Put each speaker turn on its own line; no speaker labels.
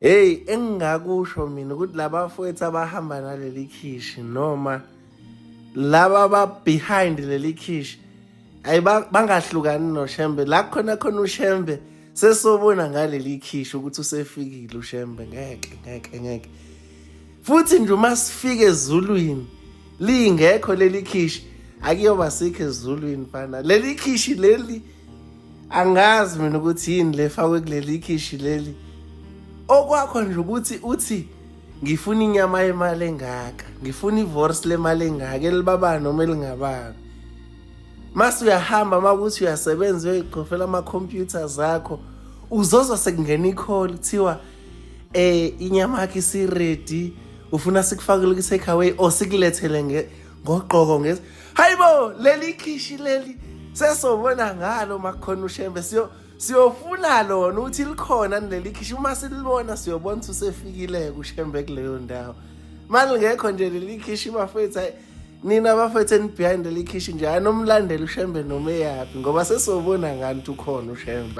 Hey, engingakusho mina ukuthi labafowethu abahamba naleli khishi noma laba ba behind leli khishi ayi bangahlukani noShembe la khona khona uShembe sesobona ngaleli khishi ukuthi usefikile uShembe ngeke ngeke ngeke futhi nje uma sifike ezulwini lingekho leli khishi akuyoba sikho ezulwini fana leli khishi leli angazi mina ukuthi yini lefakwe kuleli khishi leli okwakho nje ukuthi uthi ngifuna inyama yemali engaka ngifuna ivorse lemali engaka elibaba noma elingababi mase uyahamba makuthi uyasebenza uyoyiqofela ama-computer zakho uzozwa sekungena i-call kuthiwa eh inyama yakho isiready ufuna sikufakele ku-take away or sikulethele ngogqoko ngezi hayibo leli khishi leli sesobona ngalo makukhona ushembe siyo siyofuna lona ukuthi likhona leli khishi uma silibona siyobona ukuthi usefikile kushembe kuleyo ndawo malingekho nje leli khishi bafethu nina bafethu eni behind leli khishi nje anomlandela ushembe noma eyaphi ngoba sesobona ngani ukuthi ukhona ushembe.